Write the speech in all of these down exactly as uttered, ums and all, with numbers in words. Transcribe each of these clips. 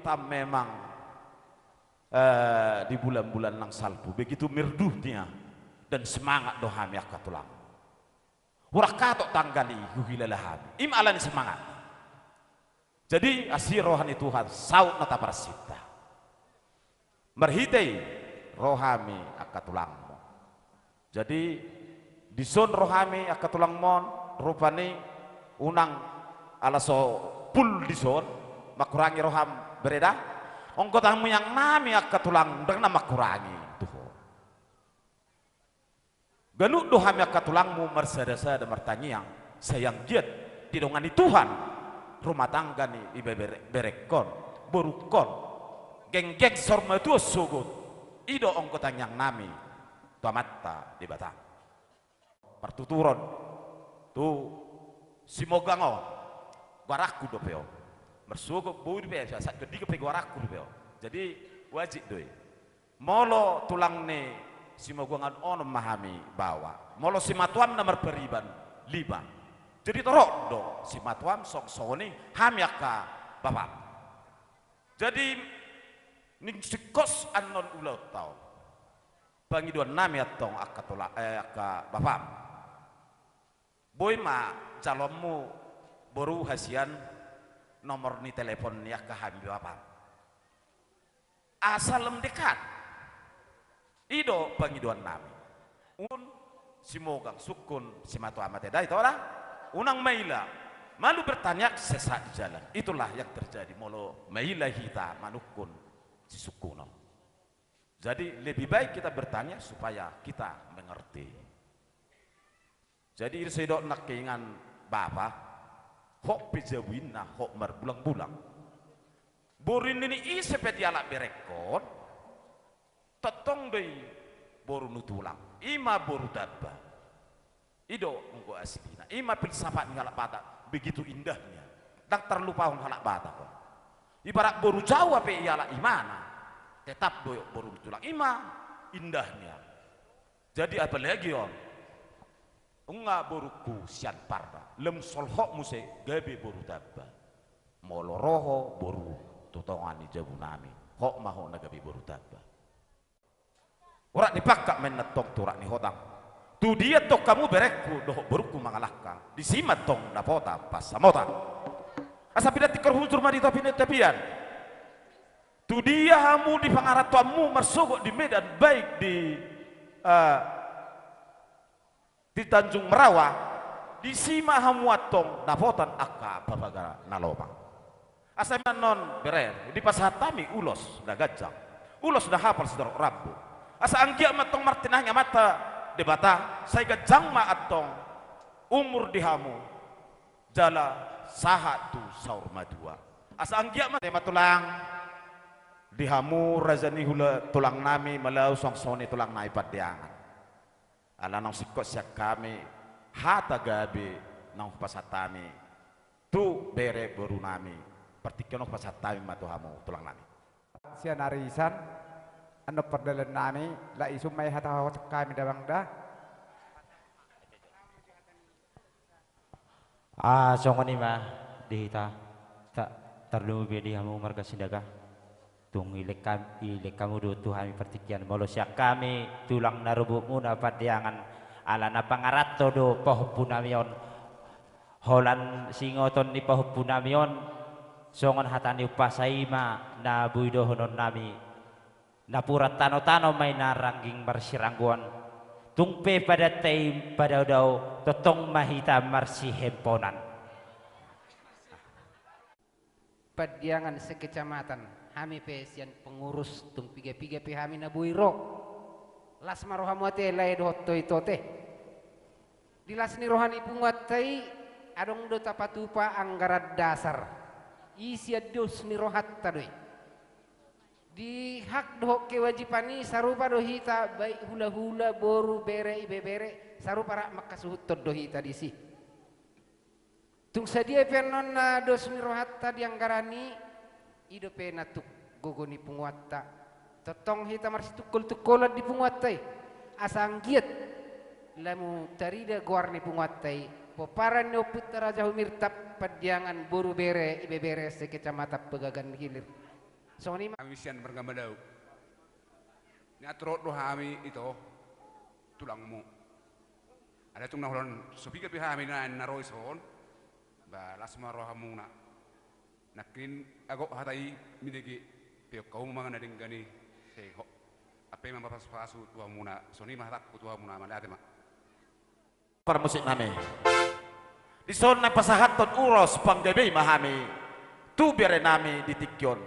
Tam memang, eh, di bulan-bulan nang salpu, begitu merdutnya dan semangat do hami angka tulang. Hurang katok tanggal i huhilala hami. Ima ala ni semangat. Jadi, asi roha ni Tuhan, saut na taparsinta. Marhite i, ro hami angka tulangmu. Jadi, dison ro hami angka tulangmon, rupani unang ala so pul dison, mangkurangi roham bereda, ongkot tangiang nami angka tulang, ndang na mangkurangi tu ho. Ganup do hami angka tulangmu marsada-sada martangiang, sai anggiat didongani Tuhan rumah tangga ni ibebere-, berengkon, borungkon, genggeng saur matua sogot, i do ongkot tangiang nami tu Amanta Debata. Partuturon tu Simogang on, goarangku dope on. Marsogot boi dope, sahat tu andigan pe goarangku dope on. Jadi, wajib do i. Molo tulang ni Simogang on, onom ma hami baoa. Molo simatuam na marpariban, lima. Jadi torop do simatuam, song-, songon i hami angka bapam. Jadi, ning singkos annon ulaonta on, pangidoan nami antong angka tula-, eh, angka bapam. Boi ma jaloonmu boru hasian nomor ni telepon ni angka hami bapam. Asa lam dekat. I do pangidoan nami. Unang Simogang sungkun simatuam ate da, ito da. Unang maila. Malu bertanya sesat di jalan. Itulah yang terjadi molo maila hita manungkun sisungkunon. Jadi, lebih baik kita bertanya supaya kita mengerti. Jadi, i do sai didok nangkiningan bapa, hot pe jabu inna, hot marbulang-bulang. Boru ni ise pe dialap berengkon, tongtong do i boru ni tulang. I ma boru tamba. I do anggo aslina. I ma filsafat ni halak Batak, begitu indahnya. Ndang tarlupahon halak Batak on. Ibarat boru Jawa pe ialap imana, tetap do boru ni tulang. I ma indahnya. Jadi apalagi on, nunga borungku sian Parma, lam solhot muse gabe boru tamba. Molo ro ho boru tu tonga ni jabu nami, hot ma ho na gabe boru tamba. Urat ni pangkat ma inna antong tu urat ni hotang. Tudia antong hamu berengku dohot borungku mangalangka, disi ma antong dapotan pansamotan. Asa pinantikkon hujur ma di topi ni tapian. Tudia hamu di pangarantoanmu marsogot di Medan, baik di, eh, di Tanjung Merawa, disi ma hamu antong dapotan angka pabagana na lomak. Asa annon bere, dipasahat hami ulos na ganjang, ulos na hapal sidorop rambu. Asa anggiat ma antong martinahi Amanta Debata, sai ganjang ma antong umur di hamu, jala sahat tu saur matua. Asa anggiat ma, ate ma tulang, di hamu raja ni hula tulang nami Malau, songon i tulang nami Pandeangan. Ala naung singkop sian hami, hata gabe naung hupasahat hami tu bere boru nami, partingkian on hupasahat hami ma tu hamu tulang nami. Sian arisan, annon pardalan nami, lak isum ma i hata hot hami damang da. Ah, songon i ma di hita, ta-, tarlumobi di hamu marga Sinaga. Tung ilehon ham-, ilehon hamu do tu hami partingkian, molo sian hami tulang na rorobotmuna Pandeangan, ala na pangaranto do pahompu nami on, holan singoton ni pahompu nami on, songon hata ni umpasa i ma na boi dohonon nami. Napuran tano-tano ma i na rangging marsiranggoan. Tung pe padanta i padao-dao, tongtong ma hita marsihemponan. Pandeangan sekecamatan, hami pe sian pengurus, tung piga-piga pe hami na boi ro. Las ma rohamu ate, lae dohot ito-ito ate. Di las ni roha ni punguanta i, adong do tapatupa anggaran dasar. I sian dos ni rohanta do i. Di hak dohot kewajiban i sarupa do hita, baik hula-hula, boru, bere, ibebere, sarupa rap mangkasuhuthon do hita disi. Tung sadia pe annon na dos ni rohanta di anggaran i, i dope na tuk gogo ni punguanta. Tongtong hita marsitungkol-tungkolan di punguanta i. Asa anggiat lamu tarida goar ni punguanta i, pomparan ni ompunta Raja Humirtap, Pandeangan, boru, bere, ibebere sekecamatan Pegagan Hilir. Songon i ma. Hami sian marga Madao. Nian ro do hami ito, tulangmu. Alai tung na holan so piga pe hami na, na ro dison, ba las ma rohamuna. Nangkin ago hata i minege, peok hamu mangan na denggan i, seho. Ampe ma pasu-pasu tu hamuna, songon i ma hatangku tu hamuna, mauliate ma. Parmusik nami. Dison na pasahathon ulos panggabean ma hami tu bere nami di tingki on.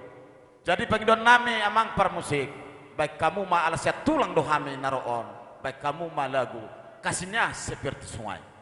Jadi pangidoan nami amang parmusik, baen hamu ma, ala sian tulang do hami na ro on, baen hamu ma lagu Kasihnya Seperti Sungai.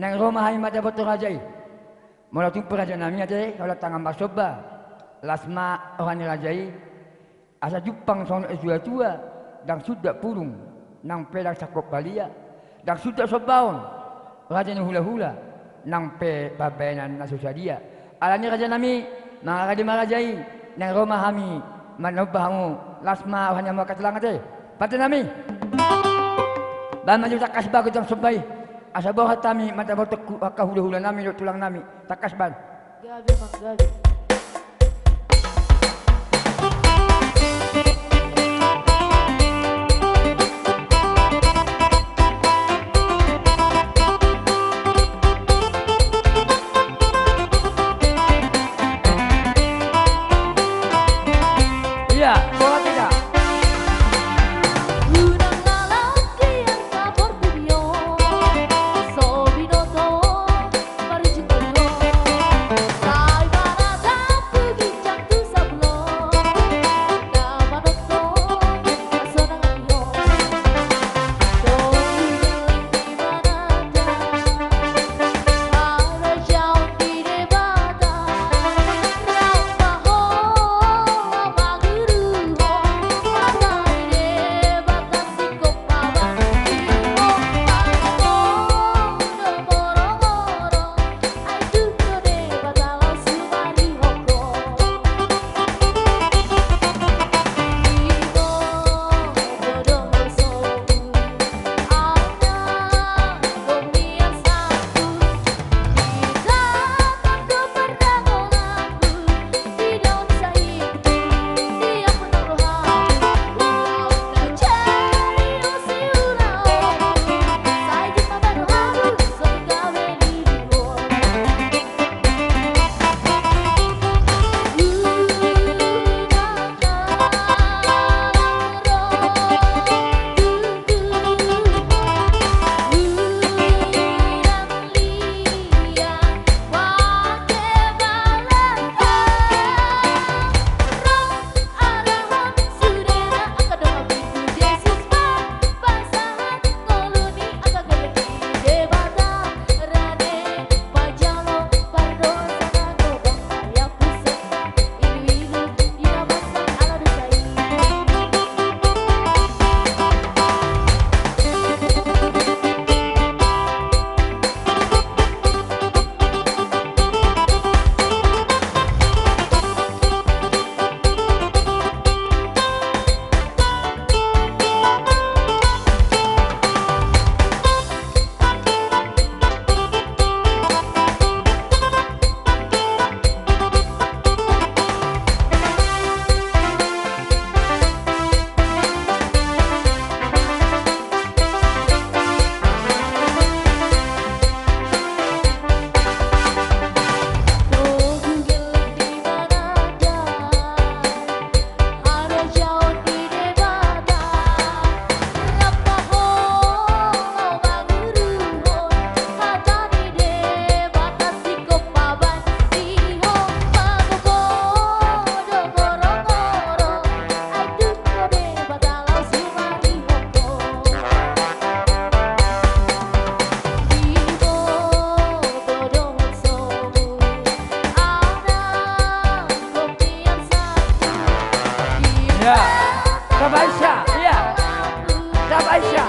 Naeng ro ma hami mandapothon raja i. Molo tung pe raja nami ate, holan tangan marsomba. Las ma roha ni raja i. Asa jumpang songon na tua-tua, ndang sundat pudung, nang pe ndang sangkot balia, ndang sundat sombaon, raja ni hula-hula, nang pe pambahenan na so sadia. Alani raja nami, mangarade ma raja i, naeng ro ma hami manomba hamu, las ma roha ni hamu angka tulang ate. Pande nami. Bahen ma jo tangkas bagot jam somba i. Asa borhat hami mandapothon angka hula-hula nami dohot tulang nami. Tangkas bahen. Gabe, Mang, gabe. Iya, bola tidak. Ya, tabaisa, ya. Tabaisa.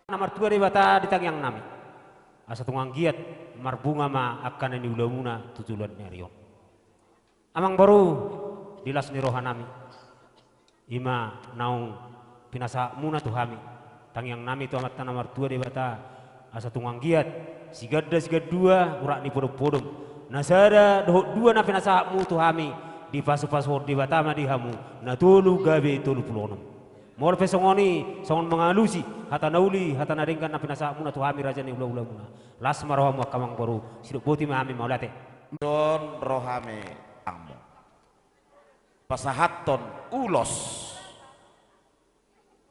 Na martua Debata di tangiang nami. Asa tung anggiat marbunga ma angka na niulamuna tu joloan ni ari on. Amang boru, di las ni roha nami. Ima naung pinasahatmuna tu hami. Tangiang nami tu Amanta na martua Debata. Asa tung anggiat, siganda sigandua, urat ni podom-podom. Na sada dohot dua na pinasahatmu tu hami, dipasupasuhon Debata ma di hamu, na tolu gabe tolu pulu onom. Molo pe songon i, songon mangalusi, hata na uli, hata na denggan na pinasahatmuna tu hami raja ni hula-hulamuna. Las ma rohamu angka amang boru, sidok boti ma hami mauliate. Don rohami angmu. Pasahathon ulos.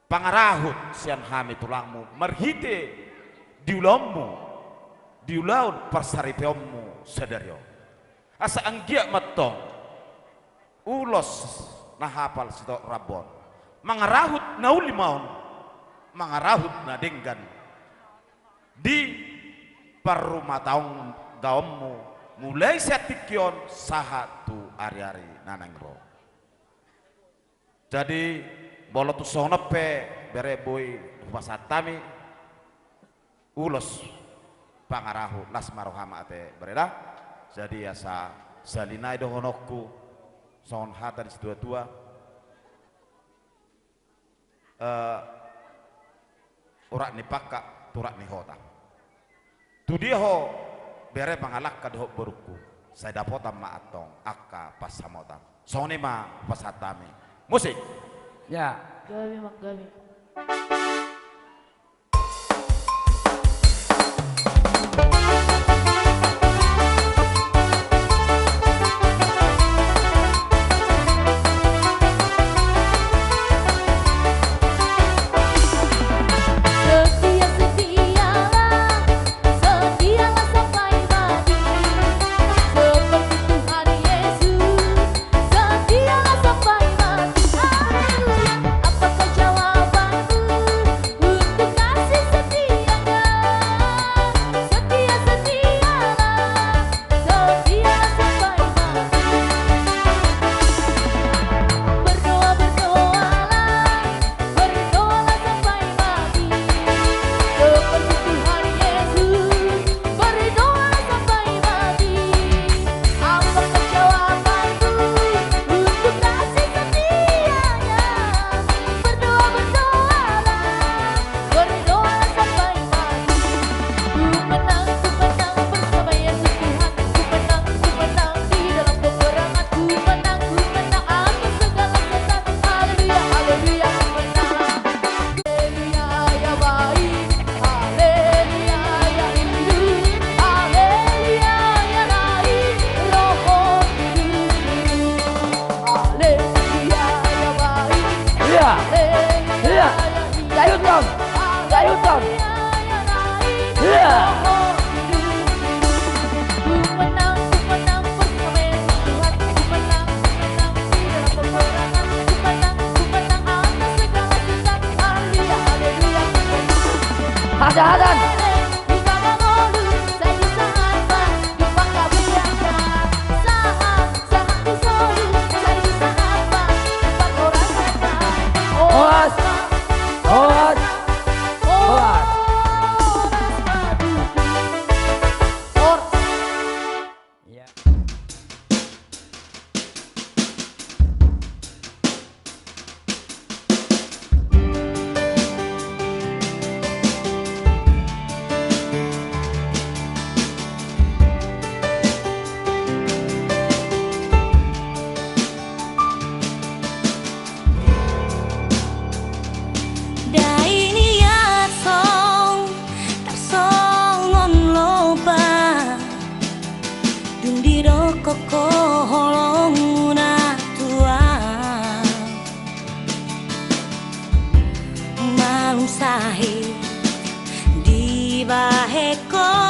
Pangarahut sian hami tulangmu. Marhite di ulaonmu, di ulaon parsaripeonmu sadari on. Asa anggiat ma antong ulos na hapal sitorop rambu on mangarahut na uli ma on, mangarahut na denggan di parrumatanggaonmu mulai sian tingki on sahat tu ari-ari na naeng ro. Jadi, molo tung songon on pe, bere, boi hupasahat hami ulos pangarahut, las ma roham ate, bere, da. Jadi, asa sahali nai dohononku songon hata ni situa-tua, eh, urat ni pangka, turat ni hota. Tu dia ho, bere, mangalangka dohot borungku, sai dapotan ma antong angka pansamotan. Songon i ma hupasahat hami. Musik. Ya. Gabe, manggabe. Setia, setialah, setialah sampai mati. Seperti Tuhan Yesus, setialah sampai mati. Haleluya. Apakah jawabanmu untuk kasih setianya? Setia, setialah, setia sampai mati. Berdoa, berdoalah, berdoalah sampai mati. Seperti Tuhan Yesus, berdoalah sampai mati. Apakah jawabanmu untuk kasih setianya? Berdoa, berdoalah, berdoalah sampai mati. Ku menang, ku menang bersama Yesus Tuhan. Ku menang, ku menang di dalam peperangan. Ku menang, ku menang atas segala setan. Haleluya, haleluya, ku menang. Haleluya, ya baik. Haleluya, ya indu. Haleluya, ya naik roho kudus. Haleluya, ya baik. Iya. Haleluya, iya, ya indu. Sayuton. Sayuton. Iya. Hadadan. Horas. Horas. Horas. Iya. Dai ni asong tarsongon loba, dung didok ho holong na tua. Malum sahit dibahen ho